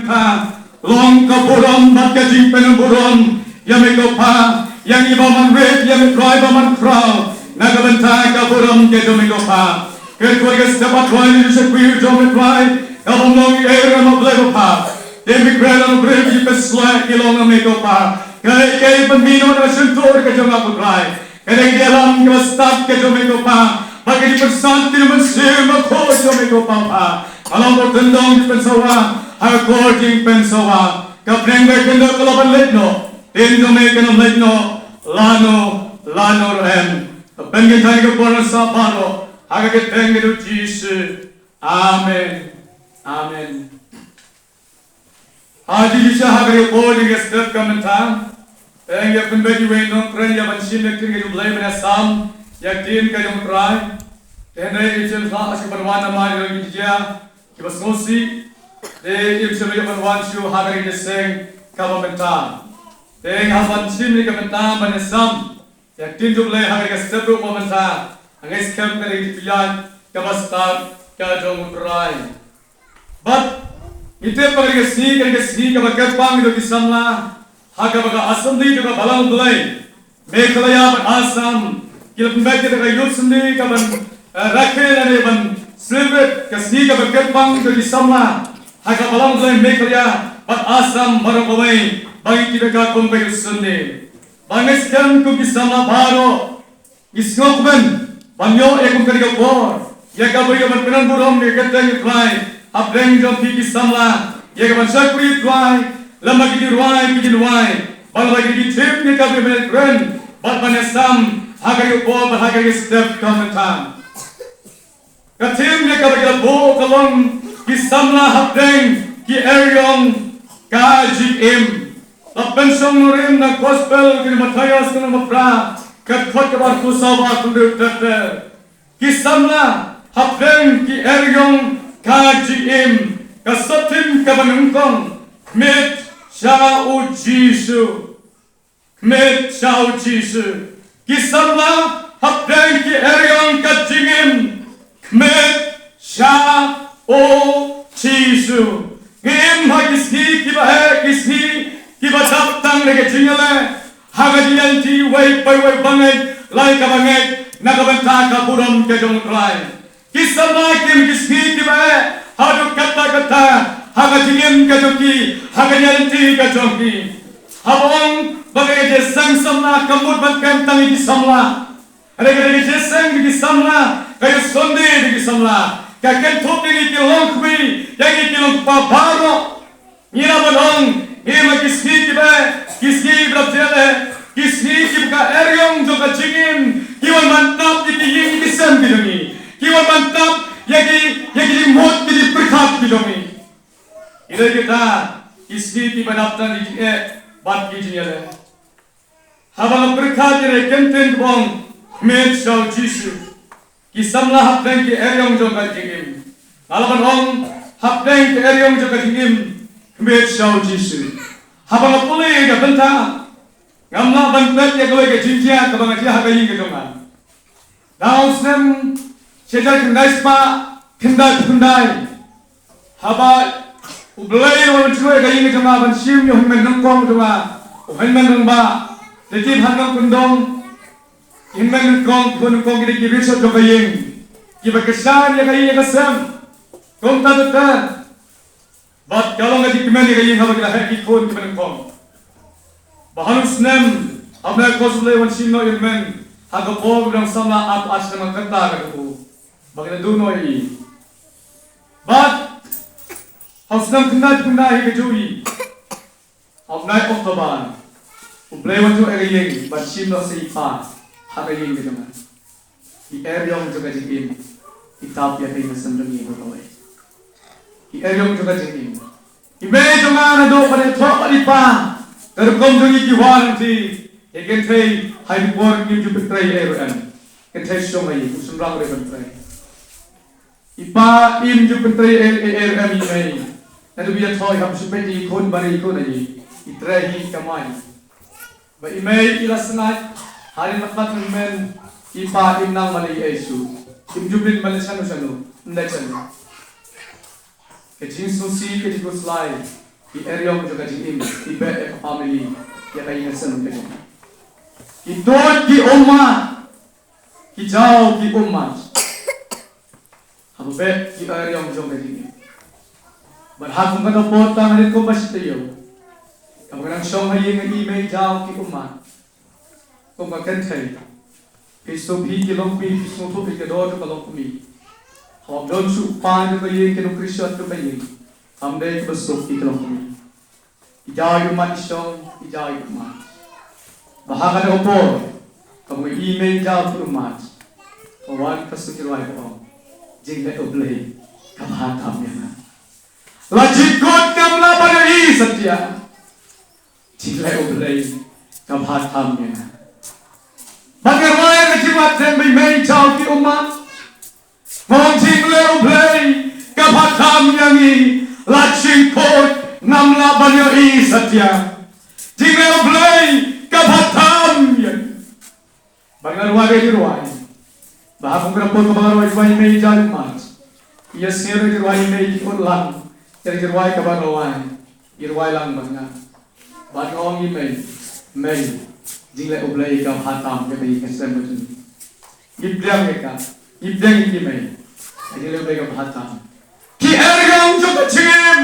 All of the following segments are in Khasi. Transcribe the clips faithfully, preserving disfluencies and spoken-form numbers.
Kha long ka burom bad ka jingpynburom ïa me ko Pa, ïa ngi ba man rit, ïa me Trai ba man khraw, na ka bynta ka burom ka jong me ko Pa. Ka dei ka step ba Trai ngi ju shakri jong me Trai, ka bym long ei ei ruh me Blei ba Pa. Te me kren ïa me Blei ki pynsleh ki long na me ko Pa. Kaei kaei ba me noh na shyntur ka jong nga ko Trai. Ka dei ka ïalam kaba stad ka jong me ko Pa. Ba ka jingpynsad ka jong me Mynsiem Bakhuid jong me ko Pa. Ba long ba kyndong jingpynsawa ha ka kor jingpynsawa. Ka pyrthei ka kyndoh ka la ban leit noh. Te jong me kan ym leit noh lano lano ruh em. Ka pynkyntang ka por sa baroh ha ka kyrteng ka jong u Jisu. Amen. Amen. Ha, dei shisha ha kane ka por jong ka step ka mynta. Te ngi ïa pynbeit iwei i nongkren ïa ban shim ïa ka ktien ka jong U Blei ban ïasam ïa ka ktien ka jong U Trai. Te hynrei im shym la shu ban wan namar ïa ki jia kiba sngewsih. Te im shym la ïa ban wan shuh ha kane ka seng kaba mynta. Te ngi hap ban shim ïa ka mynta ban ïasam ïa ka ktien jong U Blei ha kane ka step ruh ba mynta. Hangne skhem ka dei ka jingpyllait kaba stad ka jong U Trai. Bad ngi tip ba kane ka sngi, kane ka sngi kaba kyrpang ïa ki samla ha kaba ka Assembly jong ka Balang Blei Meghalaya bad Assam ki la pynbeit ïa ka Youth Sunday kaban, eh, rakhe lane ban celebrate ka sngi kaba kyrpang ïa ki samla ha ka Balang Blei Meghalaya bad Assam baroh kawei ba ngi tip ïa ka kum ka Youth Sunday. Ba ngi skhem kum ki samla baroh ngi sngewkmen ban ïoh ïa kum kane ka por ïa kaba ïa ban pynburom ïa ka kyrteng U Trai hapdeng jong phi ki samla, ïa ka ban shakri U Trai lem bad ki jingrwai ki jingrwai, bad lem bad ki jingthim ïa kaba ïa ban kren bad ban ïasam ha kane ka por bad ha kane ka step ka mynta. Ka thim ïa kaba ki la buh ka long ki samla hapdeng ki eriong ka jingim. La pynshong nongrim na Gospel ka jong u Mathaios ka lynnong ba phra, ka dkhot kaba arphew saw bad arphew hynriew ter ter. Ki samla hapdeng ki eriong ka jingim. Ka sub theme kaba nyngkong, Khmih sha u Jisu. Khmih sha u Jisu. Ki samla hapdeng ki eriong ka jingim. Khmih sha u Jisu. Ngi im ha ki sngi kiba heh, ki sngi kiba dap tang da ka jingïaleh ha ka jingïaid lynti wei pa wei, ba ngeit la ïa kaba ngeit na ka bynta ka burom ka jong U Trai. Ki samla kim ki sngi kiba eh haduh katta katta ha ka jingim ka jong ki, ha ka jingïaid lynti ka jong ki. Haba ong ba ka jingïaseng samla kam mut ban kren tang ïa ki samla. Hynrei ka jingïaseng ïa ki samla, ka ïasynei ïa ki samla, ka kynthup ïa ngi ki longkmie, ïa ngi ki longkpa baroh. Ngi lah ban ong, ngi im ha ki sngi kiba eh, ki sngi kiba dap jingeh, ki sngi kiba ka eriong jong ka jingim ki wan ban tap ïa ki ïing ki sem ki jong ngi, ki wan ban tap ïa ki, ïa ki jingmut ki jingpyrkhat ki jong ngi. Ki dei kita ki sngi kiba dap tang ïa ki jingeh bad ki jingïaleh. Haba nga pyrkhat ïa ka kyntien kaba ong, Khmih sha u Jisu. Ki samla hapdeng ki eriong jong ka jingim. Nga lah ban ong, hapdeng ki eriong jong ka jingim, khmih sha u Jisu. Haba nga pule ïa ka bynta, ngam lah ban peit ïa kawei ka jingjia kaba nga jia ha ka ïing ka jong nga. Dang ha u snem shi hajar khyndai spah khyndaiphew khyndai. Haba U Blei u la wan sha ka ïing ka jong nga ban shim ïa u hynmen nyngkong jong nga, u hynmen rangbah. Te ki bun nongkyndong, ki hynmen nyngkong, ki bun nyngkong ki dei ki riewshah jong ka ïing, kiba kyrshan ïa ka ïing ïa ka sem. Kumta ter ter. Bad ka long ka jingkmen ïa ka ïing haba ki la heh ki khun ki hynmen nyngkong. Bad ha u snem, haba ka Blei u wan shim noh ïa u hynmen, ha ka por ba dang samla arphew ar snem, kata ka dei ba ki la duh noh ïa i. Bad ha u snem khyndai phew khyndai hi ka juh i, ha u bnai October, U Blei u wan sha ka ïing ban shim noh sa i pa ha ka ïing ka jong nga. Ki eriong jong ka jingim ki tap ïa ka ïing ka sem jong ngi baroh kawei. Ki eriong jong ka jingim. I mei jong nga naduh ba dei thoh bad i pa, ka rukom jong ngi ki wan lynti. Ïa kynthei ha i por ngim ju pyntrei ei ruh em. Kynthei shong ei, u shynrang ruh ban trei. I pa im ju pyntrei ei, ei, ei ruh em i mei. Naduh ba ïathoh i hap shu peit ïa i khun, ba i khun ei, i trei hi i kamai. Ba i mei i la sngaid, hadien mat mat hynmen, i pa im nang ban leit ei shuh. Im ju bit ban leit shano shano, ym dei shano. Ka jingsngewsih, ka jingkhuslai, Ki eriong jong ka jingim, ki beh ïa ka family, ïa ka ïing ka sem ka jong ki. Ki tuid ki ummat, ki jaw ki ummat. Haba beh ki eriong jong ka jingim. Bad ha kum kata por tang hadien kumba shi taïew, kaba nga dang shong ha ïing nga i mei jaw ki ummat. Kum ka kynthei, phi sngewthuh phi ki longkmie, phi sngewthuh phi ka dor jong ka longkmie. Haba don shuh pa jong ka ïing, ki nongkhristien jong ka ïing, kam dei kaba suk ïa ki longkmie. I jaw i ummat i shong, i jaw i ummat. Bad ha kata ka por, kaba nga i mei jaw ki ummat, ka wan ka sur jingïarap ka ong, jingleh U Blei ka bha tam ïa nga. La jingkut ngam lah ban ïohi satia. Jingleh U Blei ka bha tam ïa nga. Bad nga rwai ka jingmut jong i mei jaw ki ummat. Nga ong jingleh U Blei ka bha tam ïa ngi. La jingkut ngam lah ban ïohi satia. Jingleh U Blei ka bha tam ïa ngi. Bad nga rwai ka jingrwai. Bad ha kum ka por kaba nga rwai, rwai i mei jaw i ummat, i ïasngew ïa ka jingrwai i mei ki kut lang ïa ka jingrwai kaba nga rwai. I rwai lang bad nga. Bad nga ong i mei, mei, jingleh U Blei ka bha tam ïa ka ïing ka sem ka jong ngi. Ngi pdiang ïa ka, ngi pdiang ïa ki mei. Ka jingleh U Blei ka bha tam. Ki eriong jong ka jingim,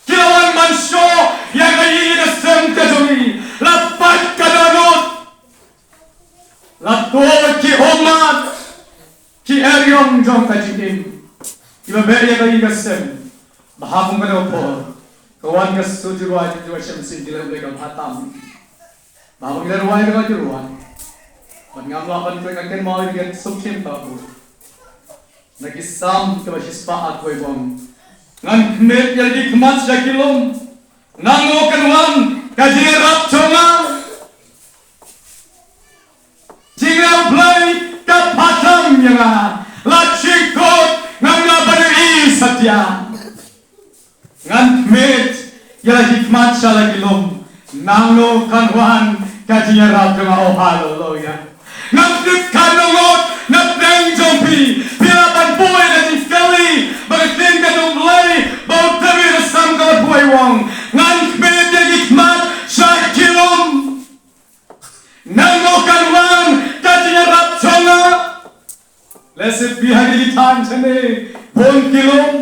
ki la wan ban shoh ïa ka ïing ka sem ka jong ngi. La pat ka dohnud. La tuid ki ummat, ki eriong jong ka jingim, kiba beh ïa ka ïing ka sem. Bad ha kum kata ka por, ka wan ka sur jingïarap, jingïarap shisien, jingleh U Blei ka bha tam. Bad haba ngi la rwai kata ka jingrwai, bad ngam lah ban trei, nga kynmaw ïa ka suk shim ka bun. Na ki Salm kaba shispah arphew wei ka ong, ngan khmih ïa la ki khmat sha ki lum. Nangno kan wan ka jingïarap jong nga? Jingleh U Blei ka bha tam ïa nga. La jingkut ngam lah ban ïohi satia. Ngan khmih ïa la ki khmat sha la ki lum. Nangno kan wan ka jingïarap jong nga? Oh, haleluya. Ngam tip katno ngut na pdeng jong phi, phi lah ban buh ïa ka jingkylli, ba ka ktien ka jong U Blei, ba u David u sam ka la buh, u ong, ngan khmih ïa ki khmat sha ki lum. Nangno kan wan ka jingïarap jong nga? Lehse phi ha ki thaiñ shane, bun ki lum.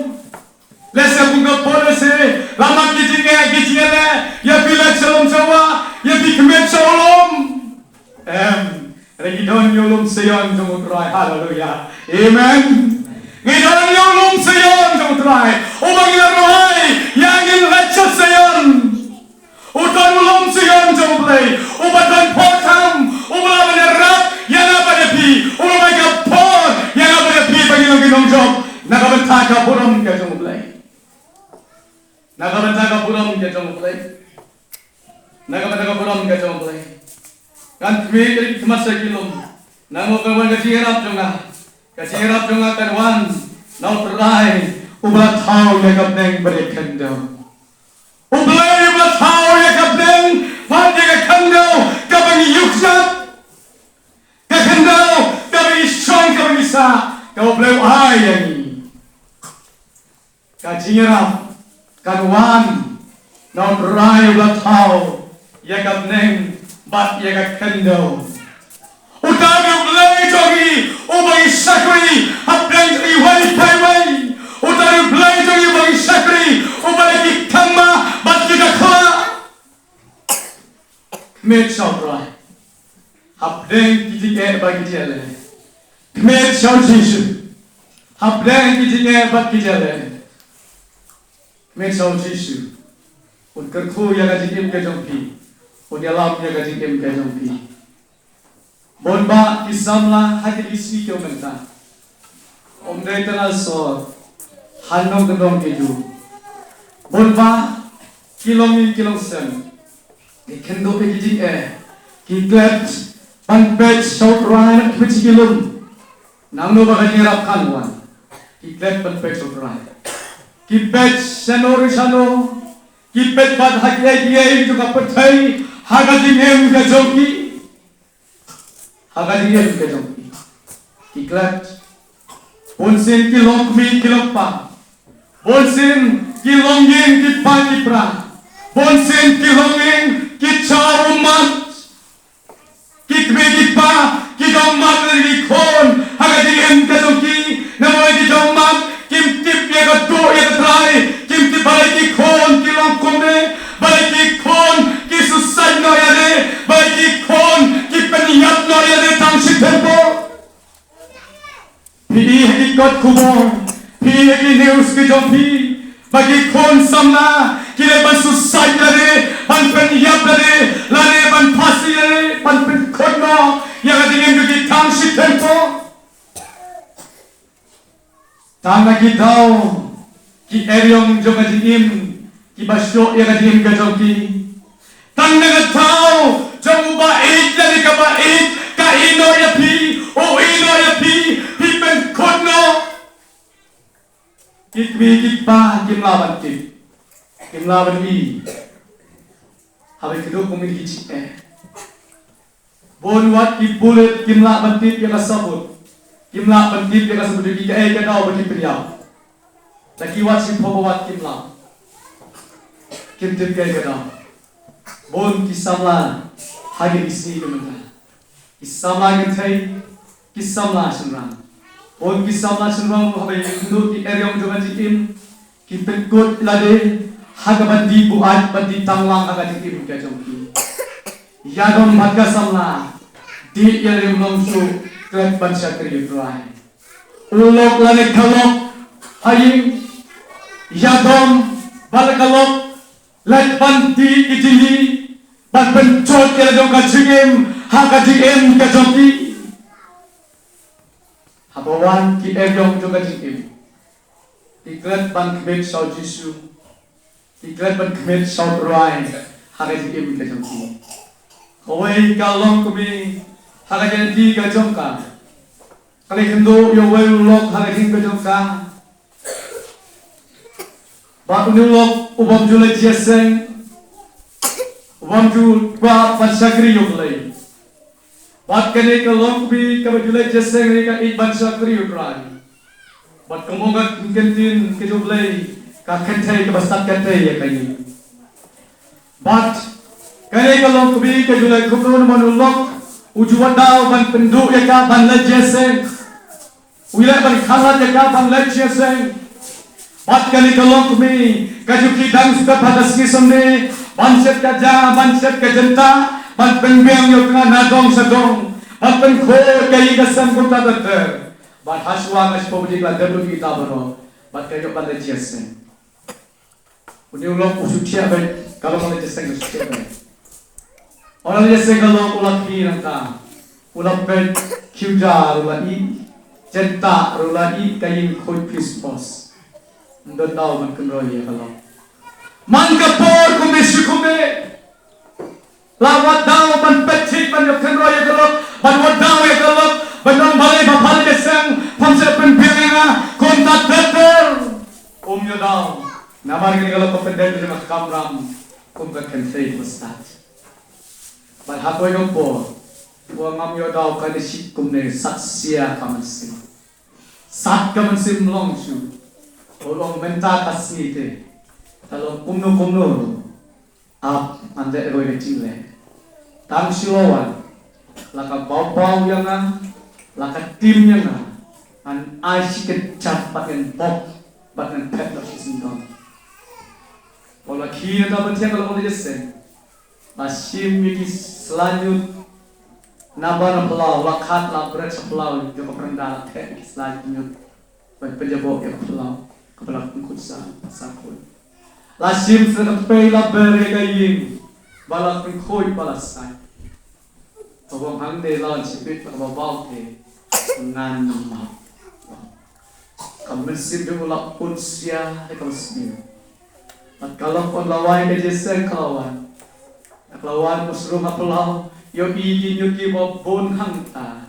Lehse bun ka por, lehse la mat ki jingeh, ki jingeh, ïa phi leit sha lum sha wah, ïa phi khmih sha u lum. Em, ngi don ïa u lum Sion jong U Trai. Haleluya. Amen. Ngi don ïa u lum Sion jong U Trai. Uba ngi la rwai ïa, ngin leit sha Sion. U don u lum Sion jong U Blei, uba don por tam, uba lah ban ïarap ïa nga bad ïa phi, uba lah ban ïa por ïa nga bad ïa phi, ba ngin long ki nongjop na ka bynta ka burom ka jong U Blei. Na ka bynta ka burom ka jong U Blei. Na ka bynta ka burom ka jong U Blei. Ngan khmih ïa ki khmat sha ki lum. Nangno kan wan ka jingïarap jong nga? Ka jingïarap jong nga kan wan na U Trai uba la thaw ïa ka bneng bad ïa ka khyndew. U Blei uba la thaw ïa ka bneng bad ïa ka khyndew kaba ngi ïuh kjat. Ka khyndew kaba ngi shong, kaba ngi sah, kaba U Blei u ai ïa ngi. Ka jingïarap kan wan na U Trai uba la thaw ïa ka bneng bad ïa ka khyndew. Uta u Blei jong ngi uba ngi shakri hapdeng jong ngi wei pa wei. Uta u Blei jong ngi uba ngi shakri, uba la ki kama bad ki kla. Khmih sha U Trai hapdeng ki jingeh bad ki jingeh. Khmih sha U Jisu hapdeng ki jingeh bad ki jingeh. Khmih sha U Jisu. Un kyrkhu ïa ka jingim ka jong phi. Un ïalam ïa ka jingim ka jong phi. Bun bah ki samla ha kine ki sngi ki mynta, ym dei tang ha sor, ha nongkyndong ki ju. Bun bah ki longïing ki longsem, ki kynduh ïa ki jingeh, ki klet ban peit sha U Trai, ban peit sha ki lum. Nangno ba ka jingïarap kan wan? Ki klet ban peit sha U Trai. Ki peit shano re shano. Ki peit pat ha kiei kiei jong ka pyrthei ha ka jingim ka jong ki. Ha ka jingim ka jong ki, ki klet. Bunsien ki longkmie ki longpa, bunsien Ki longïing ki paid ki para. Bun sien ki longïing ki jaw ummat. Ki kmie ki kpa ki jaw ummat ïa ki khun ha ka jingim ka jong ki. Namar ki jaw ummat kim tip ïa ka duh ïa ka trai, kim tip balei ki khun ki long kumne, balei ki khun ki suicide noh ïa lade, balei ki khun ki pynïap noh ïa lade tang shi thymmoh. Phi i ha ki kot khubor, phi i ha ki news ki jong phi, ba ki khun samla ki leit ban suicide lade, ban pynïap lade, lade ban phasi lade, ban pynkut noh ïa ka jingim jong ki tang shi thymmoh. Tang na ki daw ki eriong jong ka jingim kiba shoh ïa ka jingim ka jong ki. Tang na ka daw jong uba ïeit lane kaba ïeit ka ïehnoh ïa phi, u ïehnoh ïa phi, phi pynkut noh. Ki kmie ki kpa kim lah ban tip, kim lah ban i. Haba ki duh kum ki jingeh. Bun wat ki pulit kim lah ban tip ïa ka sabut. Kim lah ban tip ïa ka sabut, ki kaei ka daw ba ki pynïap. Da ki wat shiphew wat kim lah. Kim tip kaei ka daw. Bun ki samla ha ki sngi ki mynta. Ki samla kynthei, ki samla shynrang. Bun ki samla shynrang haba ïakynduh ki eriong jong ka jingim. Ki pynkut lade ha ka ban die buaid, ban die tanglang ha ka jingim ka jong ki. Ïadon bad ka samla, dih ïa lade u nongshun, klet ban shakri ïa u Trai. U lok lane ka lok ha ïing, ïadon bad ka lok, leit ban die ki jingdie, ban pynjot ïa la jong ka jingim ha ka jingim ka jong ki. Haba wan ki eriong jong ka jingim, ki klet ban khmih sha u Jisu, ki klet ban khmih sha u Trai ha ka jingim ka jong ki. Kawei ka longkmie ha ka jingdie ka jong ka, ka la ïakynduh ïa uwei u lok ha ka jingim ka jong ka. Bad une u lok u bym ju leit jingïaseng, u bym ju kwah ban shakri ïa U Blei. Bad kane ka longkmie kaba ju leit jingïaseng ruh ka ïeit ban shakri ïa U Trai. Bad kumba ka ktien ka jong U Blei ka kynthei kaba sat kynthei ïa ka ïing. Bad kane ka longkmie ka ju leit kumno namar u lok u ju wad daw ban pynduh ïa ka ban leit jingïaseng. U leit ban khanglad ïa ka ban leit jingïaseng. Bad kane ka longkmie ka ju khie dang stet ha ka sngi Sunday, ban shet ka ja, ban shet ka jyntah, ban pynbiang ïa u tnga na dong sha dong, ban pynkhuid ka ïing ka sem kumta ter ter. Bad ha shuwa ka shiphew baje ka la dep lut ïa kita baroh. Bad ka ïoh ban leit jingïaseng. Une u lok u shu thiah beit, ka lok ka leit jingïaseng ka shu thiah beit. Ynda la leit jingïaseng ka lok u la khie nangta. U la peit, khiew ja ruh la ih, jyntah ruh la ih, ka ïing khuid phlis phos. Ym don daw ban kynroi ïa ka lok. Man ka por kumne shi kumne. La wad daw ban peit thik ban ïoh kynroi ïa ka lok, ban wad daw ïa ka lok, ban ong balei ba pha leit jingïaseng, phim shym pynbiang ïa nga, kumta ter ter. Um ïoh daw. Namar kane ka lok ka pyndep ïa ka kamram kum ka kynthei ba stat. Bad ha kawei ka por, u ong ngam ïoh daw kane shi kumne, sat sia ka mynsiem. Sat ka mynsiem long shuh. U ong mynta ka sngi te, ka long kumno kumno ruh. Ap, ngan leh kawei ka jingleh. Tang shu la wan, la ka baw baw ïa nga, la ka tim ïa nga, ngan ai shi kynjat bad ngan pop, bad ngan phet noh shi syndon. Ba la khie na ba thiang la wan jingïaseng. La shim ïa ki sla ñiut na ba na phyllaw, la khat la bret sha phyllaw jong ka baranda, la theh ïa ki sla ñiut. Ban pynjaboh ïa ka phyllaw kaba la pynkhuid sa, sa khuid. La shim sa ka tpei, la ber ïa ka ïing ba la pynkhuid ba la sait. Ka ong hangne la wan shibit la kaba baw te, ngan ym map. Ka mynsiem jong u la pun sia ha kaba sniew. Bad ka la pun, la wai ka jingïaseng, ka la wan. Ka la wan, ka srung ha phyllaw, ïohi ki ñiut kiba bun hangta.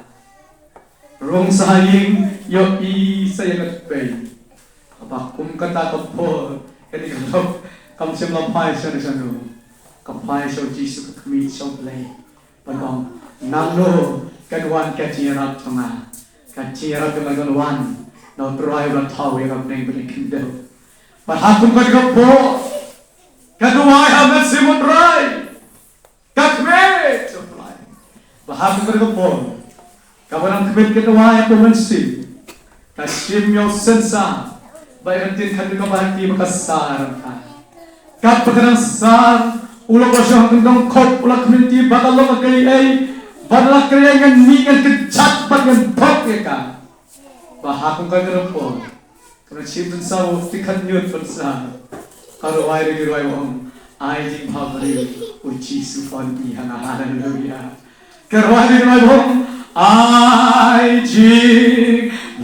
Rung sa ha ïing, ïohi sa ïa ka tpei. Haba kum kata ka por, kane ka lok kam shym la phai shano shano. Ka phai sha u Jisu, ka khmih sha U Blei. Ban ong, nangno kan wan ka jingïarap jong nga? Ka jingïarap jong nga kan wan na U Trai uba la thaw ïa ka bneng bad ka khyndew. Bad ha kum kata ka por, ka duwai ha mynsiem u Trai. Ka khmih, u Trai. Bad ha kum kata ka por, kaba nang khmih ka duwai ha u mynsiem, ka shim ïa u sensa, bad ka ktien kata kaba ha ki ba ka sar ka. Katba ka dang sar, u lok la shong ha ka kyndong khop, u la khmih lynti ba ka long kaei kaei, bad la kren, ngan mih, ngan kjat bad ngan thok ïa ka. Bad ha kum kata ka por, ka nang shim sensa u tyngkhat ñiut bad sar. Ka rwai ri rwai ong, ai jingbhabriew u Jisu un i ha nga, haleluya. Ka rwai ri rwai ong, ai jingbhabriew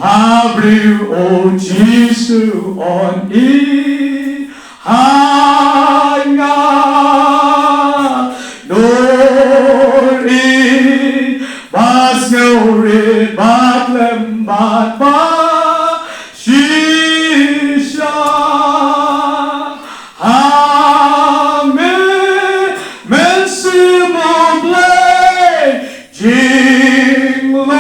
u Jisu un i ha nga. Dur i ba sngewrit bad lem bad ba shisha. Ha me, mynsiem u Blei, jinglong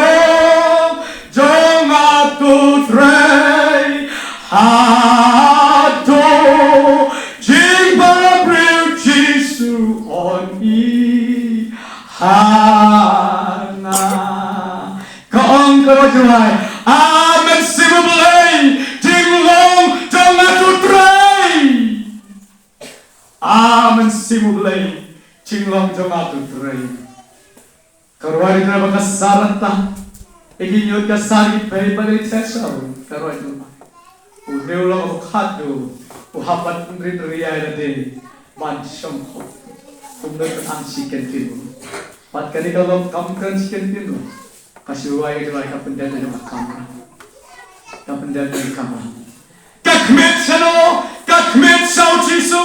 jong nga u Trai. Hato jingbhabriew Jisu un i ha nga. Ka ong ka ba duwai, a mynsiem u Blei, jinglong jong nga u Trai. A mynsiem u Blei, jinglong jong nga u Trai. Ka rwai ri rwai ba ka sar ta. Ïa ki ñiut ka sar, ki pei bad ki theh shaw, ka rwai ri rwai. Une u long u khadduh, u hap ban rit ri ïa lade ban shong khop. Kumno ka an shi kyntien. Bad kane ka long kam kren shi kyntien. Ka shu rwai ri rwai, ka pyndep ïa ka kamra. Ka pyndep ïa ka kamra. Ka khmih shano, ka khmih sha u Jisu,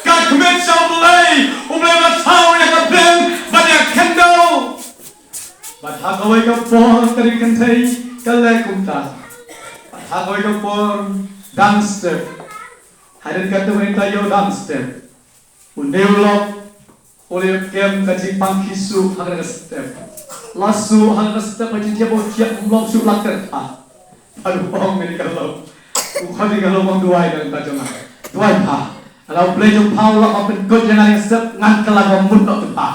ka khmih sha u Blei, u Blei ba thaw ïa ka bneng bad ïa ka khyndew. Bad ha kawei ka por ka dei kynthei ka leh kumta. Bad ha kawei ka por dang step. Hadien kata mynta ïoh dang step. Une u lok u la kem ka jingpang ki suk ha ka step. La suk ha ka step, ha jingthiah ba u thiah, um lok suk la kyrpad. Bad u ong ïa ka lok. U khot ïa ka lok, ong duwai na ka jong nga. Duwai pha. Lada u Blei jong pha u lah ban pynkut ïa nga ha ka step, ngan kylla ba mut noh tu pha.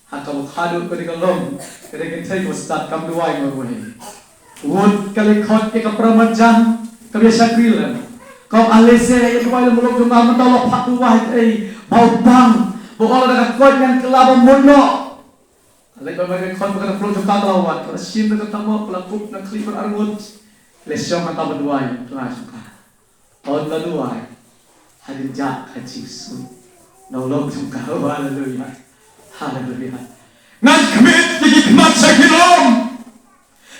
Ha kaba khadduh ka dei ka long, ka dei kynthei kaba stad, kam duwai marwei. Wut ka leit khot ïa ka para marjan kaba ïa shakri lem. Ka ong, ale se ïa duwai lem u lok jong nga, mynta u la phah duwai kaei ba u pang, ba u ong lada ka koit ngan kylla ba mut noh. Ka leit ban wan ka khot ba ka dang pynlong jong ka, ka la wad, ka la shim da ka tamo, ka la kup na khlieh bad arngut. Leit shong hangta ban duwai, ka la jong ka. Ong ka duwai, hadien jaka jingsuk na u lok jong ka. Haleluya. Haleluya. Ngan khmih ïa ki khmat sha ki lum.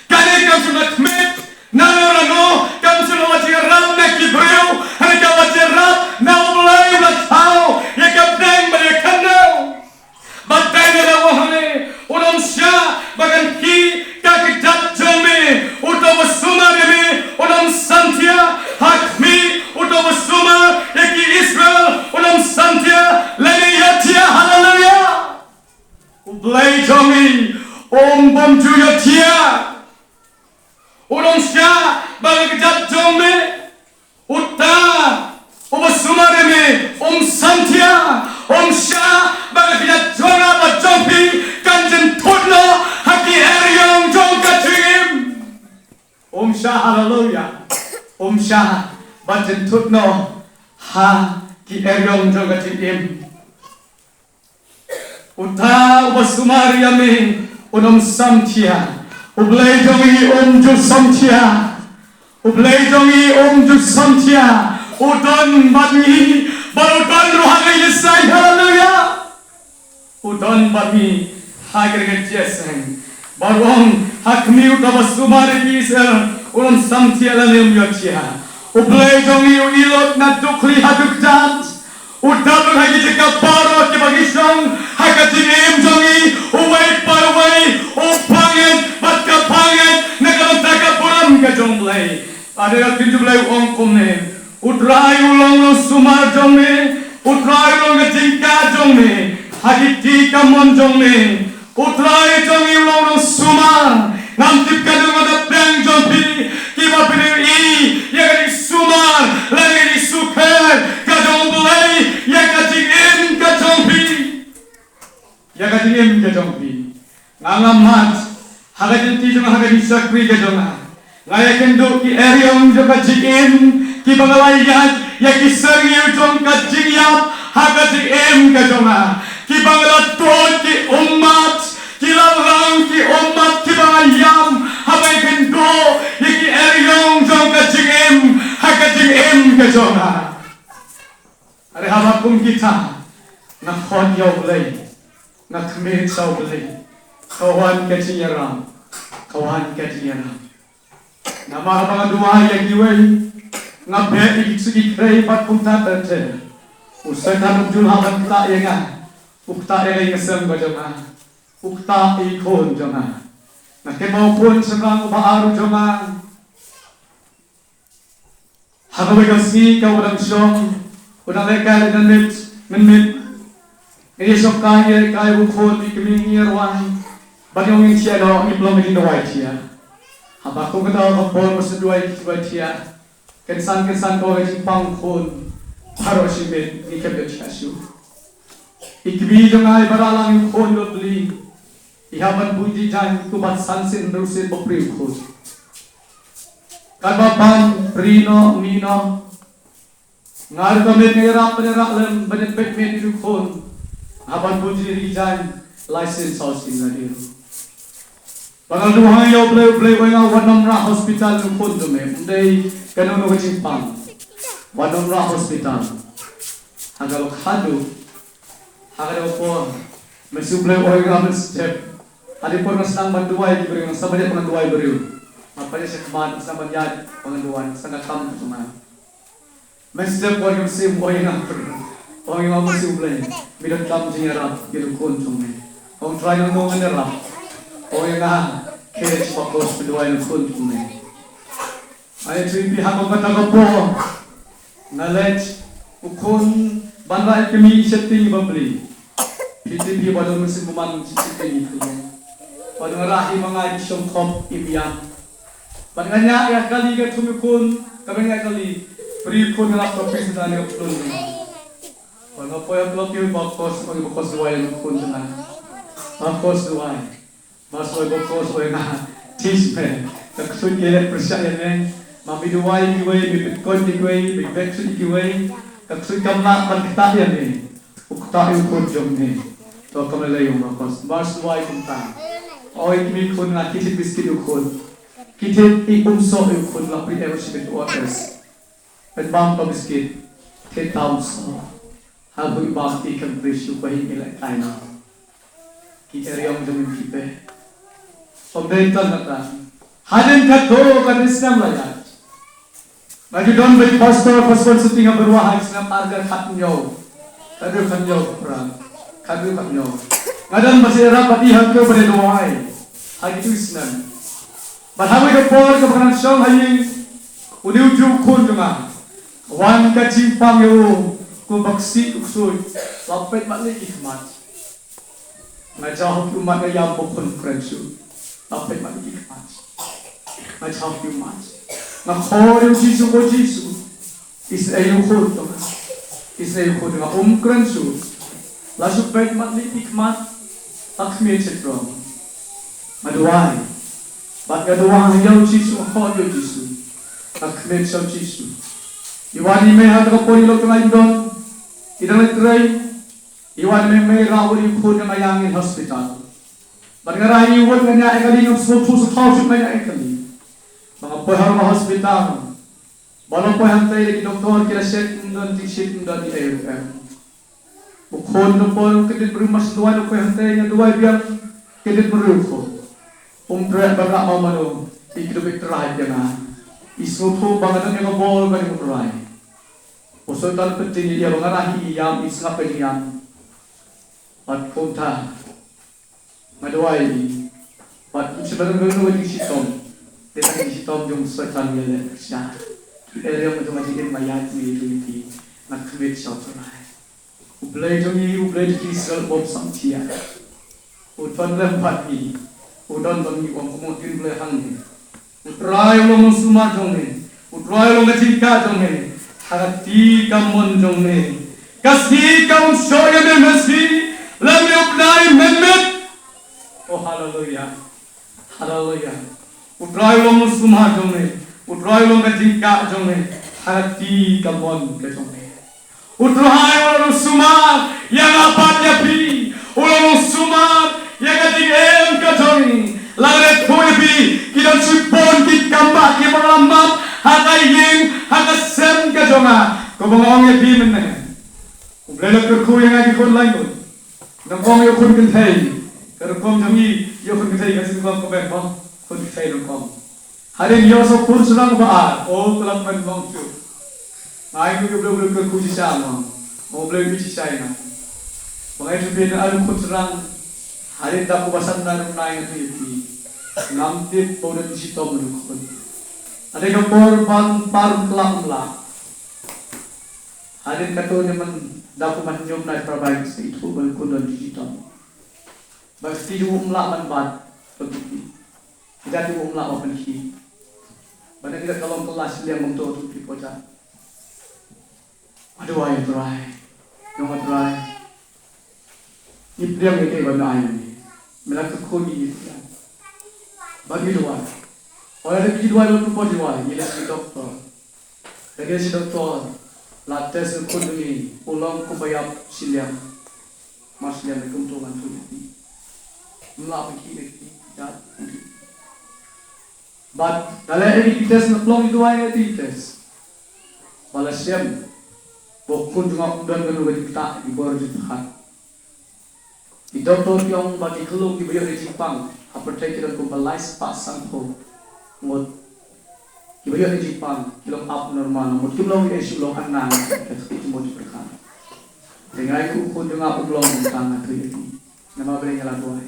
Kane kam shym la khmih na no na no, kam shym la wat ïarap na ki briew, hynrei ka wat ïarap na U Blei uba thaw ïa ka bneng bad ïa ka khyndew. Bad dei na la wahane, un ym shah ba kan khih ka kjat jong me, uta uba sumar ïa me un ym samthiah, ha khmih, uta uba sumar ïa ki Israel un ym samthiah lane ïathiah. Haleluya. U Blei jong ngi um bym ju ïathiah. Un ym shah ba ka kjat jong me, uta uba sumar ïa me um samthiah, um shah ba ka kjat jong nga bad jong phi kan jynthut noh ha ki eriong jong ka jingim. Um shah, haleluya. Um shah ban jynthut noh ha ki eriong jong ka jingim. Uta uba sumar ïa me un ym samthiah. U Blei jong ngi um ju samthiah. U Blei jong ngi um ju samthiah. U don bad ngi, bad u don ruh ha ka ïing jong ngi. Haleluya. U don bad ngi ha ka ïing jong ngi. Bad u ong, ha khmih, uta uba sumar ïa ki Israel un ym samthiah lane um ïathiah. U Blei jong ngi u ïoh lut naduh khlieh haduh kjat. U dap lut ha ki jaka baroh kiba ngi shong ha ka jingim jong ngi, uwei pa uwei, u pang ïa ngi bad ka pang ïa ngi na ka bynta ka burom ka jong U Blei. Bad ha ka ktien jong U Blei u ong kumne, U Trai u long u nongsumar jong me, U Trai u long ka jingkah jong me ha ki kti kamon jong me. U Trai jong ngi u long u nongsumar. Ngam tip katno ngut na pdeng jong phi kiba phi ïohi ïa ka jingsumar lane ka jingsuk Pher ka jong U Blei ïa ka jingim ka jong phi. Ïa ka jingim ka jong phi. Nga ngam mat ha ka jingim jong nga, ha ka jingshakri ka jong nga. Nga ïakynduh ki eriong jong ka jingim kiba nga la ïaid ïa ki syrngiew jong ka jingïap ha ka jingim ka jong nga, kiba nga la tuid ki ummat, ki la rang ki ummat kiba nga ïam haba ïakynduh ïa ki eriong jong ka jingim ha ka jingim ka jong nga. Are haba kum kita nga khot ïa U Blei, nga khmih sha U Blei, ka wan ka jingïarap, ka wan ka jingïarap. Namar haba nga duwai ïa kiwei, nga beh ïa ki ksuid ki khrei bad kumta ter ter, u Soitan um ju lah ban ktah ïa nga. U ktah ïa ka ïing ka sem ka jong nga, u ktah ïa i khun jong nga. Nga kynmaw u khun shynrang uba ar u jong nga. Ha kawei ka sngi kaba dang shong, u dang lehkai lehkai mynmiet mynmiet. Ngi ïa shong kai, ngi lehkai, u khun, i kmie, ngi ïa rwai. Bad ngi ong ngin thiah noh, ngi pynlong ka jingduwai thiah. Haba kum kata ka por ba shu duwai, duwai thiah, kynsan kynsan ka wan ka jingpang u khun. Baroh shi miet ngi khlem da thiah shuh. I kmie jong nga iba rah lang ïa u khun, i bapli, i hap ban bun jingïaid kumba san sien hynriew sien ba prie u khun. Katba ban prie noh, mih noh, nga ruh ka miet nga ïarap ban ïarap lem ban ïapeit miet ïa u khun. Hap ban bun jingïaid, lai sien saw sien la dei ruh. Ba nga la duwai ïa U Blei, U Blei u ong ïa nga, wat nym rah hospital ïa u khun jong me. Ym dei kano kano ka jingpang, wat nym rah hospital. Ha kaba khadduh, ha kaba por, Mynsiem U Blei u ong ïa nga mynstep. Hadien por nga sdang ban duwai ïa ki briew, nga sdang ban ïaid ban duwai briew. Nga peit shakhmat, nga sdang ban ïaid ban duwai, nga sdang ka kam ka jong nga. Mynstep u wan ka mynsiem u ong ïa nga, u ong ïa nga, Mynsiem U Blei, me donkam jingïarap ïa u khun jong me. Ong Trai, nangno ngan ïarap? U ong ïa nga, khie sha Bakhuid ban duwai ïa u khun jong me. Ai, phi, phi, ha kata ka por nga leit, u khun, ban rah ïa i kmie i sheptieng i bapli. Phi tip, phi, ba don mynsiem bymman i sheptieng i kmie. Bad nga rah hi ma nga i shongkhop i biang. Bad nga ñiah ïa kali, ka thung ïa u khun, kaba ñiah ïa kali, prie u khun, nga lap ka prie sha ka phlun. Bad nga poi ha ka phlun, Bakhuid, ong ïa Bakhuid duwai ïa u khun jong nga. Bakhuid duwai. Ba soi Bakhuid, oi nga, teach me. Ka ksuid ka leh pyrshah ïa me. Ma me duwai ïa kiwei, me pynkut ïa kiwei, me beh ksuid ïa kiwei, ka ksuid kam lah ban ktah ïa me. U ktah ïa u khun jong me. To, ka mlei ong Bakhuid. Ba soi duwai kumta. Oi kmie khun, nga, ki thied biskit ïa u khun. Ki thied i umsoh ïa u khun, la plie em shi bit O R S. Pynbam ka biskit, thied ta umsoh. Haduh i bam i kynrih shuh, ba hi ngi lehkai noh. Ki eriong jong ngi ki beh. Ym dei tang kata. Hadien katto katne snem la ïaid, nga ju don bad i pastor, pastor Suting ha Beruah ha ki snem ar hajar khathynñiew. Khathynñiew, khathynñiew, khathynñiew, khathynñiew. Nga don bad i, ïarap bad i ha ka, bad i duwai ha kito ki snem. Bad ha kawei ka por kaba nga dang shong ha ïing, une u juh u khun jong nga, wan ka jingpang ïa u, kumba ksih u ksuid, la peit mat lei ki khmat. Nga jaw ha ki ummat, nga ïam, ba khun kren shuh. La peit mat lei ki khmat. Nga jaw ha ki ummat, nga khot ïa u Jisu, ko Jisu, isynei ïa u khun jong nga. Isynei ïa u khun jong nga. Um kren shuh. La shu peit mat lei ki khmat. La khmih sha throne. Nga duwai. Bad nga duwai ïa u Jisu, nga khot ïa u Jisu. Nga khmih sha u Jisu. I wan i mei ha kata ka por, i lok jong nga im don, i dang leit trei. I wan i mei, mei rah wut ïa u khun jong nga ïa ngi hospital. Bad nga rah ïa wut, nga ñiah ïa kali, nga sngewthuh sngewthuh shuh, nga ñiah ïa kali. Ba nga poi ha ruh ka hospital. Ba la poi hangtei, ki doktor ki la check, ym don jingshit, ym don ei ei ruh em. U khun, u khun u kyndit briew, mar shu duwai, u poi hangtei, nga duwai biang, kyndit briew u khun. Um treh ban rah ma mano, i kdup i trai ïa nga. I sngewthuh ba nga don ïa ka bor ban ïa u Trai. U Soitan pyntieng ïa ba nga rah hi, i ïam, i sngap ka jingïam. Bad kumta nga duwai. Bad ym shym la don kano kano ka jingshitom. Te ka jingshitom jong u Soitan ïaleh pyrshah. Ki eriong jong ka jingim nga ïaid mih ïa ki, nga khmih sha u Trai. U Blei jong ngi, U Blei jong ki Israel u bym samthiah. U don lem bad ngi. U don bad ngi, u ong kumno kin Blei hangne. U Trai u long nongsumar jong ngi. U Trai u long ka jingkah jong ngi. Ha ka ti kamon jong me ka sngi kam shong ïa me, me sngi lem ïa u bnai mynmiet. Oh, haleluya. Haleluya. U Trai u long u sumar jong me. U Trai u long ka jingkah jong me ha ka ti kamon ka jong me. U Trai u long u sumar ïa nga bad ïa phi. U long u sumar ïa ka jingim ka jong ngi. Lada phi, phi ki don shibun ki kam ba ki bang la map ha ka ïing, ha ka sem ka jong nga. Ko ba nga ong ïa phi mynne, U Blei u la kyrkhu ïa nga ki khun laingut. Nang ong ïa u khun kynthei, ka rukom jong ngi ïa u khun kynthei ka sngewbha ka beh bang khun kynthei nang ong. Hadien ïa u sa khun shynrang ba ar, o ka la kmen long shuh. Nga ai ngu ïa u Blei, u Blei u kyrkhu shisha mo. U Blei u shisha ïa nga. Ba nga ai shuh phi na ai u khun shynrang. Hadien da ku ba san na rung nai nga tu ïa phi. Ngam tip ba u da tu shitom u khun. Hadien ka por ban par u khlak mla. Hadien katto ne man da ku man ñiom na pra bai ka sa ithuh ba u khun don tu shitom. Ba ka sti jong u mla ban bat. Ba ki pi. Ki jati u mla ban pynkhih. Ba na ki da ka long kylla shiliang bym to tu pi pota. Aduh ai Trai. Nong Trai. Ngi pdiang ïa kaei ba me ai ïa ngi. Me la kyrkhu ïa ngi pdiang. Ba ngi duwai. Ynda ki duwai lut tu poi duwai, ngi leit sha doktor. Leit sha doktor. La test ïa u khun jong ngi, u long kumba ïap shiliang. Mar shiliang da kumto ngan tu ïa phi. Mla pynkhih da ki, da. Bad da leh ïa ki test na pynlong ki duwai ïa ki test. Ba la shem ba u khun jong nga um don kano ka jingktah, ki bor jingpyrkhat. Ki doktor ki ong ba ki khlung kiba ïoh ïa jingpang ha pyrthei ki don kumba lai spah sanphew ngut. Kiba ïoh ïa jingpang ki long abnormal, ngut kim long ïa shu long anang ka jingmut jingpyrkhat. Te nga ïa u khun jong nga um long tang, nga tu ïa ki. Namar balei? Nga la duwai.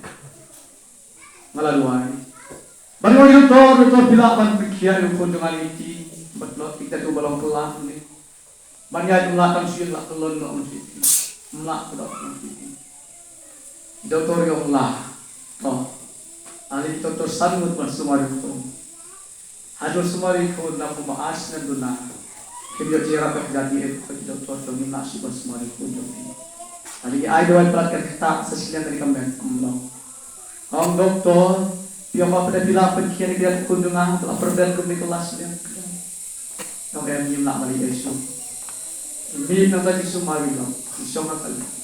Nga la duwai. Bad ïa u doktor, doktor phi lah ban pynkhiah ïa u khun jong nga ïa i kti, bad noh ïa kata u ba long kylla ne. Ban ïaid ym lah tang shu ïeng, lah kyllon noh ym shu ïeng. Ym lah kyllon noh ym shu ïeng. Doktor ïa u lah. To. Ani doktor san ngut ban sumar ïa u khun. Haduh sumar ïa u khun na kumba ar snem duna. Kim ïoh jingïarap ka jati, eh, ka doktor jong ngi, ym lah shuh ban sumar ïa u khun jong ngi. Ani ki ai dawai palat, kan ktah sa shiliang, kan ïa ka met, ym long. Ong doktor, phi ong ba phi lah pynkhiah ïa u khun jong nga, la pyrdet kumne ka last ïa. Ong em, ngim lah ban leh shuh. Mynta ngi sumar ïa u, ngi shong ha ka liang.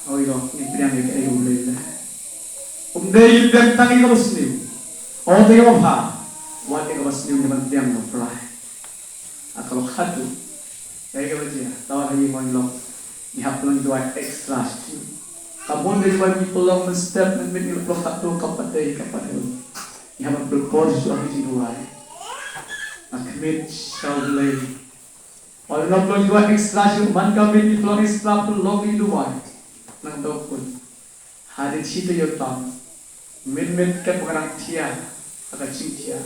Ong ïa u, ngi pdiang ïa kaei U Blei u leh. Um dei ngi pdiang tang ïa kaba sniew. Ong te ïa kaba bha. Wat ïa kaba sniew ngi ban pdiang, U Trai. Ha ka lok haduh. Ïa kaba jia, tang ha ïing, ha lok. Ngi hap pynlong duwai extra shisha. Ka bun ka duwai ngi pynlong mynstep mynmiet, ngi lok haduh ka pat dei ka pat dei. Ngi hap pynlong por shisha ha ki jingduwai. Nga khmih sha U Blei. Ynda ngi pynlong duwai extra shisha, man ka miet ngi pynlong extra, pynlong ngi duwai. Nang dok pun. Hadien shi taïew tam, mynmiet katba nga dang thiah ha ka jingthiah,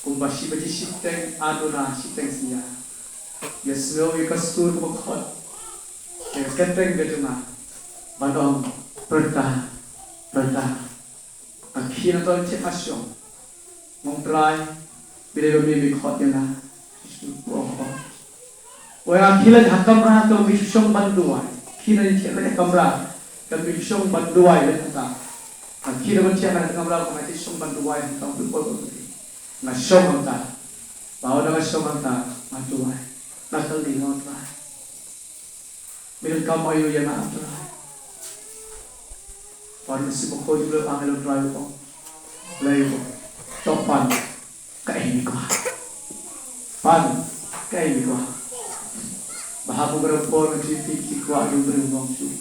kumba shi baje shiteng, ar duna shiteng synñia, ïa sngew ïa ka sur kaba khot ïa ka kyrteng ka jong nga, ban ong, Berta, Berta. Nga khie na ka tor, thiah, nga shong. Nga ong, Trai, phi dei ba me, me khot ïa nga. Jisu u ong, khot. Nga khie leit ha kamra, ka mih shong ban duwai. Khie na, khie leit ha kamra, ka mih shong ban duwai leit hangta. Nga khie na ban thiah na kamra, ka mih shong ban duwai hangta, phi poi poi. Nga shong hangta. Ba ynda nga shong hangta, nga duwai. Nga kylli, nga ong, Trai, me donkam aïu ïa nga, Trai? Bad u Mynsiem Bakhuid u la ong, Trai, u ong, Blei u ong, to pan kaei me kwah. Pan kaei me kwah. Ba ha kaba ïa por ngi tip, ka jingkwah jong u briew long shuh.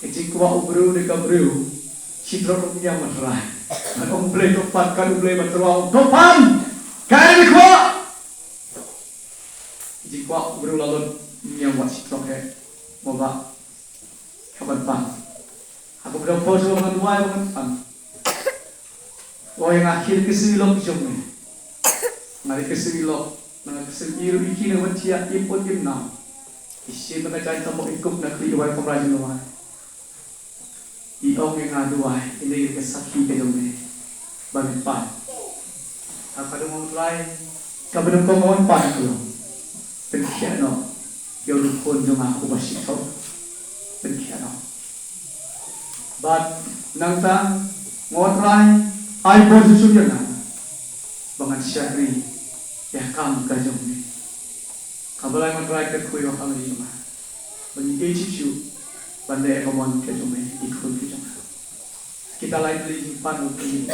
Ka jingkwah u briew, dei ka briew shi trok ruh ym ñiam, ma Trai. Ban ong Blei to pan, kat U Blei, ma Trai u ong to pan kaei me kwah. Jingkwah u briew la lut, ym ñiam wat shi trok hi. Mo ba, ka ban pan. Ha kaba ïa por shuwa ban duwai, ban pan. Oi, nga khie da ka shu i lok jong me. Nga da ka shu i lok, nga da ka shu i ruh, i khie na ban thiah, im put im nam. I shim na ka jaiñ, ka mok i kup na khlieh, i wai kamra jong i wai. I ong ïa nga, duwai, i dei ka sakhi ka jong me ba me pan. Ha ka dei, ong Trai, kaba nyngkong, ong pan ka long. Pynkhiah noh ïa u khun jong nga uba shithoh. Pynkhiah noh. Bad nangta, nga Trai, ai bor shuh shuh ïa nga ba ngan shakri ïa ka kam ka jong me. Kaba lai, nga Trai, kyrkhu ïa ka family jong nga ba ngi ïeit shuh shuh ban leh ka mon ka jong me ïa ki khun ki jong nga. Kita lai, Blei, jingpan u Blei.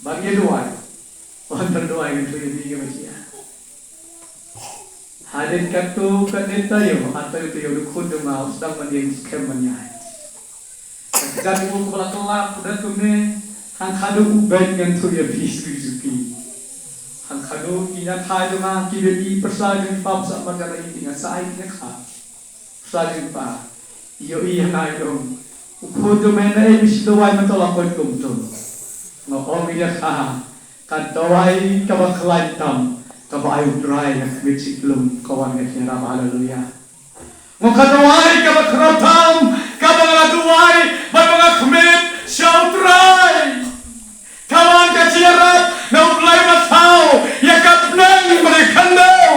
Ba ngi duwai. Wan ban duwai, ngan ïathuh ïa phi kaba jia. Hadien katto katne taïew, ha taïew taïew u khun jong nga u sdang ban ïeng skhem ban ïaid. Ka jingmut kaba la kylla, u dang kumne, hangta haduh u beit, ngan ïathuh ïa phi suki suki. Hangta haduh ki ñiah jong nga, ki baby, pyrsa jong i Pap Sah Margarite, ki ñiah sa ai ki ñiah kha. Pyrsa jong i Pa, ïohi ïa nga, ïohi. U khun jong me, naei me shu duwai mynta la koit kumto. Nga ong ïa ka, ka duwai kaba khlaiñ tam, kaba ai u Trai na khmih shi kyllum, ka wan ka jingïarap, haleluya. Nga, ka duwai kaba khraw tam, kaba nga la duwai bad ba nga khmih sha u Trai, ka wan ka jingïarap na u Blei ba thaw ïa ka bneng bad ïa ka khyndew.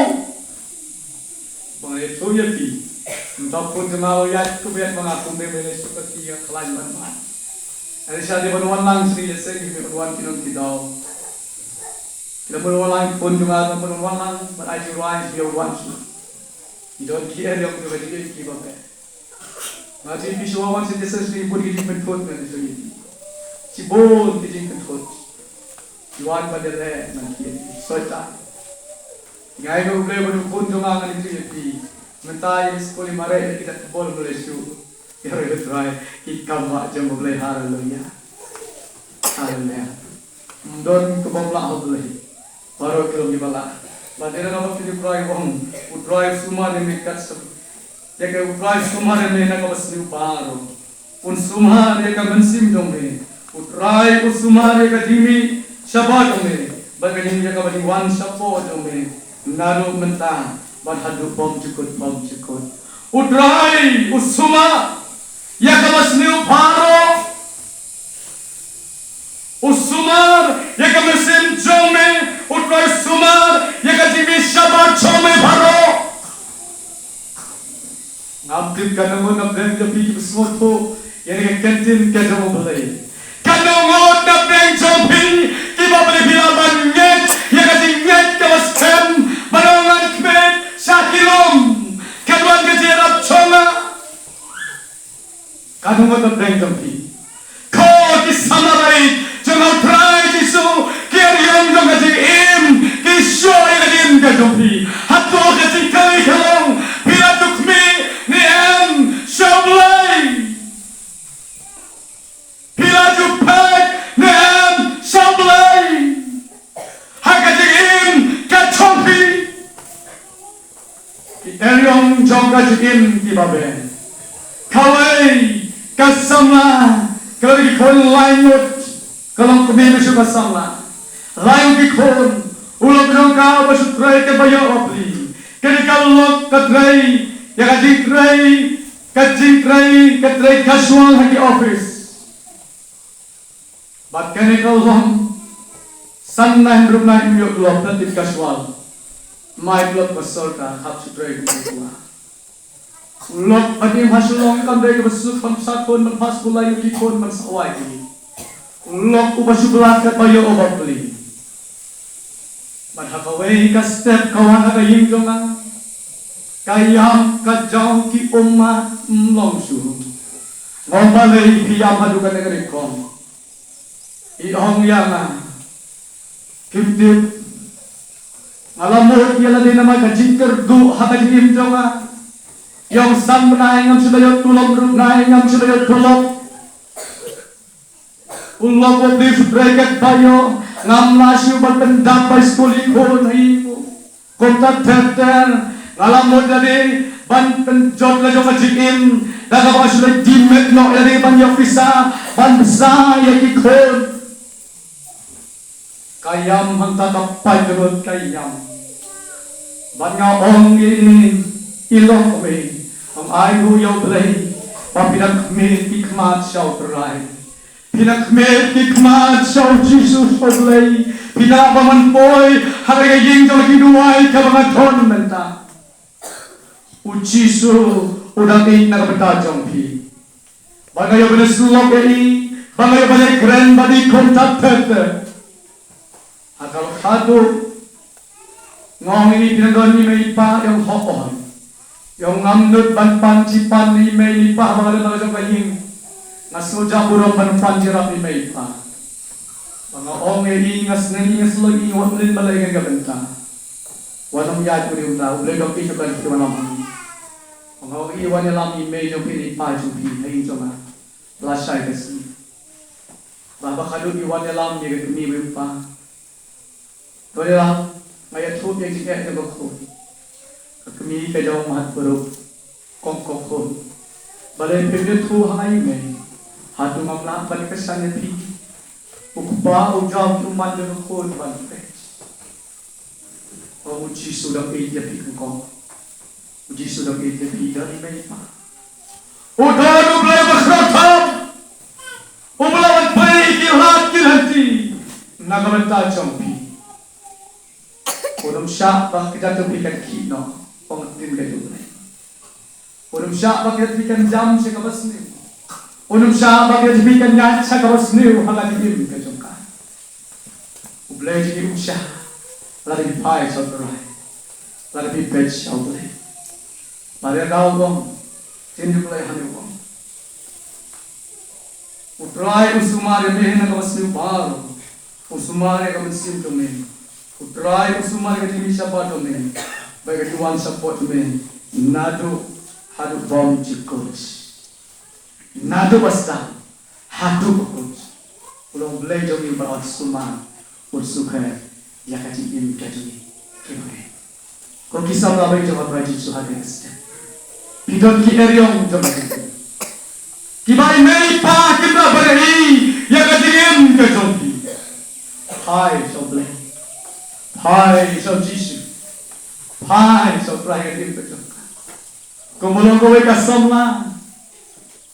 Ba nga ïathuh ïa phi, mynta u khun jong nga u ïaid kumne, ba nga kumne, ba leh shuh ka ki ïa khlaiñ ban mat. Ngi shah dei ban wan lang sha ïing sha sem, ngi ban wan ki nong ki daw. Ki la mut wan lang, khun jong nga la mut wan lang, ban ai jingrwai sha ïing wan sha. Ngi don ki eriong jong ka jingim kiba bha. Nga ïathuh ïa phi, shuwa wan sha ïing sha sem, bun ki jingpynthut ngan ïathuh ïa phi. Shibun ki jingpynthut. Ki wan ban ïaleh ngan ïathuh ïa phi. Soitan. Nga ai nguh ïa u Blei ba u khun jong nga, ngan ïathuh ïa phi. Mynta ïa skul i mareh ïa ki, da ka bor ba leh shuh. Ïa u Trai, ki kam ba jong u Blei, haleluya. Haleluya. Ym don kaba ym lah ha u Blei. Baroh ki long kiba lah. Bad dei na kaba u Trai u ong, u Trai u sumar ïa me kat sum. Ïa ka, u Trai u sumar ïa me na kaba sniew baroh. Un sumar ïa ka mynsiem jong me. U Trai u sumar ïa ka jingmih shabar jong me. Bad ka jingmih ïa kaba jingwan shapoh jong me. Naduh mynta bad haduh bymjukut bymjukut. U Trai u sumar ïa kaba sniew baroh. U sumar ïa ka mynsiem jong me, u Trai u sumar ïa ka jingmih shabar jong me baroh. Ngam tip katno ngut na pdeng jong phi kiba sngewthuh ïa kane ka ktien ka jong u Blei. Katno ngut na pdeng jong phi kiba Blei phi lah ban ngeit ïa ka jingngeit kaba skhem, ba ngan khmih sha ki lum, ka duwan ka jingïarap jong nga. Katno ngut na pdeng jong phi. Ko ki samla baieit jong u Trai Jisu, ki eriong jong ka jingim, ki shoh ïa ka jingim ka jong phi. Hato ka jingkylli ka long, phi la ju khmih ne em sha u Blei? Phi la ju peit ne em sha u Blei ha ka jingim ka jong phi? Ki eriong jong ka jingim kiba bha. Kawei ka samla, ka la ki khun lai ngut, ka long kmie ba shu ka samla. Lai ngut ki khun, u lok jong ka uba shu trei katba ïoh bapli. Kane ka lok ka trei ïa ka jingtrei, ka jingtrei, ka trei casual ha ki office. Bad kane ka long san bnai hynriew bnai ym ïoh club, la tip casual. Mai club ba sorkar hap shu trei kum u lok. Bad ym ha Shillong kam dei kaba suk ban sa khun ban pass, ba lai ngut ki khun ban sa wai ki. U lok uba shu bla katba ïoh bapli. Bad ha kawei ka step ka wan ha ka ïing jong nga. Ka ïam ka jaw ki ummat ym long shuh. Nga ong, balei phi ïam haduh kane kane kong? I ong ïa nga, kim tip. Nga la mut ïa lade namar ka jingkyrduh ha ka jingim jong nga. I ong, san bnai ngam shu da ïoh tulop, hynriew bnai ngam shu da ïoh tulop. U lok u pli shu trei katba ïoh, ngam lah shuh ban pyndap bai skul ïa ki khun ha ïing. Kumta ter ter, nga la mut lade ban pynjot la jong ka jingim, da kaba nga shu leit dim met noh lade ban ïoh pisa ban bsa ïa ki khun. Ka ïam hangta ka pait ka lut ka ïam. Bad nga ong ïa i, i lok, me, ong ai nguh ïa U Blei ba phi dang khmih ki khmat sha U Trai. Phi dang khmih ki khmat sha U Jisu sha U Blei. Phi dang ban poi ha ka ïing jong ki duwai kaba nga don mynta. U Jisu u dang ïeit na ka bynta jong phi. Ba nga ïoh ban ïasyllok ïa i, ba nga ïoh ban ïakren bad i kum thad thad. Ha ka lok haduh nga ong ïa i, phi nang don i mei i pa, i ong hooid. I ong ngam nud ban pan shi pan i mei i pa ba nga don ha ka jong ka ïing. Nga sngewjah burom ban pan shi rap i mei i pa. Ba nga ong ïa i, nga sneng i, nga shlur i, wat leh balei ha kane ka bynta. Wat ym ïaid u ri u nta, U Blei u dang ïeit ïa ka jingwan lam ha ngi. Ba nga ong ïa i, wan ïalam ïa i mei jong phi ne i pa jong phi ha ïing jong nga. Lashai ka sngi. Ba haba khadduh i wan ïalam ïa ka kmie bad u pa, to ïalam, nga ïathuh ïa ka jingeh jong ka khun. Ka kmie ka jaw mat baroh. Ka ong, ko khun, balei phim ïathuh ha nga ïa i mei? Hato ngam lah ban kyrshan ïa phi? U kpa u jaw ki ummat jong ka khun ban peit. Ko, U Jisu u dang ïeit ïa phi, ko. U Jisu u dang ïeit ïa phi, don i mei i pa. U don U Blei ba khraw tam. U Blei ban peit ki lad ki lynti na ka bynta jong phi. Un ym shah ba ka kjat jong phi kan khih noh, ong ka ktien ka jong U Blei. Un ym shah ba ka kjat jong phi kan jam sha kaba sniew. Un ym shah ba ka kjat jong phi kan ïaid sha kaba sniew ha ka jingim ka jong ka. U Blei jong ngi um shah lada ngi phai sha U Trai, lada ngi peit sha U Blei. Maria da u ong, ktien U Blei hangne u ong, U Trai u sumar ïa me na kaba sniew baroh. U sumar ïa ka mynsiem jong me. U Trai u sumar ïa ka jingmih shabar jong me bad ïa ka jingwan shapoh jong me naduh haduh bymjukut. Naduh ba sdang haduh ba kut. U long Blei jong ngi uba sumar, u sumar ïa ka jingim ka jong ngi. Ki bangeit, ko ki samla ba ïeit jong U Trai Jisu, ha kane ka step phi don ki eriong jong ka jingim. Kiba i mei i pa kim da barieh ïa ka jingim ka jong phi. Phai sha U Blei. Phai sha U Jisu. Phai sha U Trai ha ka jingim ka jong ka. Kumba long kawei ka samla,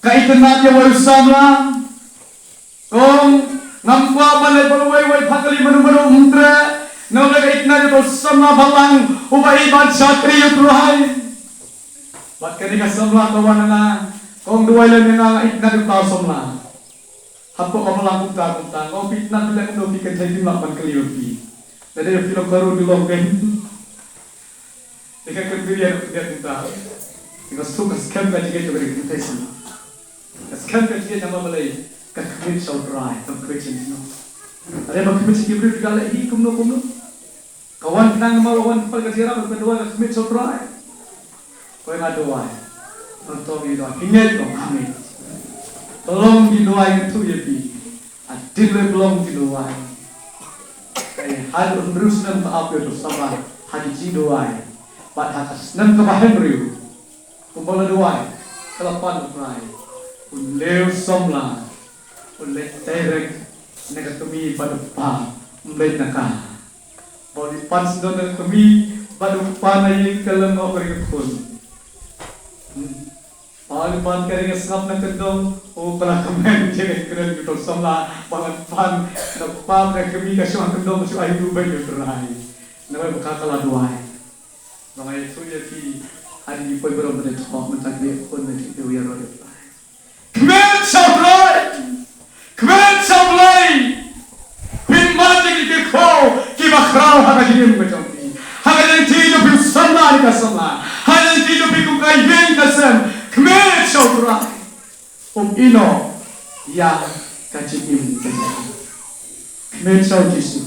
ka itynnad ïa uwei u samla. Ka ong, ngam kwah ban leit bad uwei uwei, phah kylli mano mano, ym treh. Namar ka itynnad ïa uto u samla balang uba ïeit ban shakri ïa U Trai. Bad kane ka samla ka wan na nga, ka ong, duwai lem ïa nga, nga itynnad ïa uta u samla. Hapoh ka balang kumta kumta, nga ong, phi itynnad, phi leh kumno, phi kynthei, phim lah ban kylli ïa phi. Lada ïa phi long ka rud, long kein. Te ka kynthei ïa ka kynthei kumta. Te ka suk ka skhem ka jingngeit jong ka kynthei sien. Ka skhem ka jingngeit namar balei? Ka khmih sha U Trai, kam khmih sha ngi noh. Lada ba khmih sha ki briew te ka leh hi kumno kumno. Ka wan khnang namar ba wan kyrpad ka jingïarap, ka duwai, ka khmih sha U Trai. Ko ïa nga duwai. Ngan tong ïa duwai. Phi ngeit ko? Amen. Ka long ki duwai, nga ïathuh ïa phi. Hadien ba long ki duwai, ka ïa haduh hynriew snem ka ap ïa uto u samla ha ki jingduwai. Bad ha ka snem kaba hynriew, kumba la duwai, ka la pan U Trai. Une u samla u leit direct na ka kmie bad u kpa, ym leit na ka. Ba u leit pan sdang na ka kmie bad u kpa na ïing, ka lyngngoh ka ri ka khun. Hmm. Ba u leit pan ka ri, ka sngap na kyndong, u, ka la kmen ïa ka kren ka uto u samla, ba ngan pan na u kpa na ka kmie, ka shu ha kyndong, ka shu ai ruh bad U Trai. Namar ba ka, ka la duwai. Ba nga ïathuh ïa phi, hadien ba poi baroh ban ïathoh, mynta ki khun na ki, ki ïaroh ïa U Trai. Khmih sha U Trai. Khmih sha U Blei. Phin mad ïa ki kyrkhu kiba khraw ha ka jingim ka jong phi. Ha ka jingim jong phi u samla ne ka samla. Ha ka jingim jong phi kum ka ïing ka sem. Khmih sha U Trai. Um ïehnoh ïa ka jingim ka jong phi. Khmih sha U Jisu.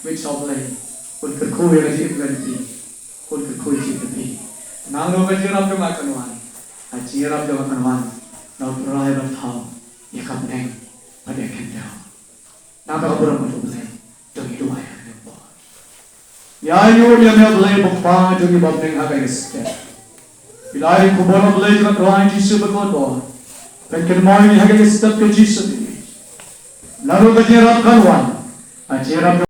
Khmih sha U Blei. Un kyrkhu ïa ka jingim ka jong phi. Un kyrkhu ïa ka jingim ka jong phi. Nangno ka jingïarap jong nga kan wan. Ka jingïarap jong nga kan wan na U Trai ba thaw ïa ka bneng bad ïa ka khyndew. Nangta ka burom ka jong U Blei. To ngin duwai ha kane ka por. Ïa ïoh ïa me U Blei Kpa jong ngi ba bneng ha kane ka step. Phi la ai ka khubor U Blei jong ka duwai Jisu ba kordor. Pynkyndit ïa ngi ha kane ka step ka Jisu. Nangno ka jingïarap kan wan. Ka jingïarap